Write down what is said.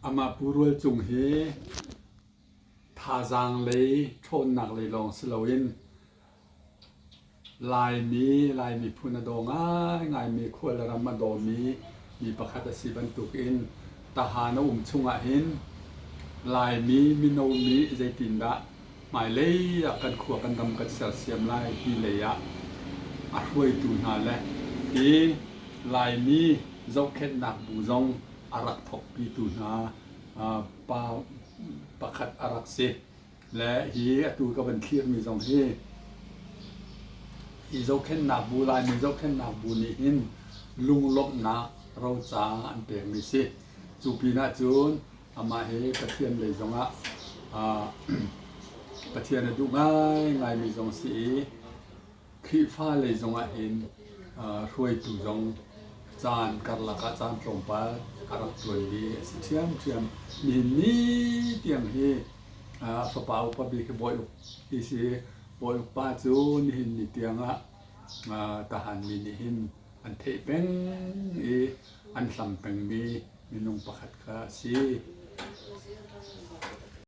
Amah Pu Rual Cung hi thazaang lei ṭhawnnak lei lawng si loin Laimi, Lai miphun a daw ngaingaimi, khual le ram a dawmi mi pakhat a si bantukin Tahan a um chungah hin Laimi mino nih zeitindah hmailei ah kan khua kan ram kan sersiam lai ti lei ah a hruaitu hna le hi Laimi zohkhenhnak bu zong a rak thawkpitu hna pa pakhat a rak si. Le hi atu ka van thlirmi zong hi hi zohkhenhnak bu Laimi zohkhenhnak bu nih hin lunglawmhnak roca an pekmi si. Cu pinah cun amah hi Pathian lei zongah Pathian a duh ngaingaimi zong si i Khrihfa lei zongah hin hruaitu zong caan karlak ah caan tlawmpal a rak ṭuanmi a si ṭhiamṭhiam. Nihin ni tiang hi a fapa upa bik hi Bawi Uk ti si. Bawi Uk pa cu nihin ni tiangah tahan mi nih hin an theih peng i an hlam pengmi minung pakhat kha a si.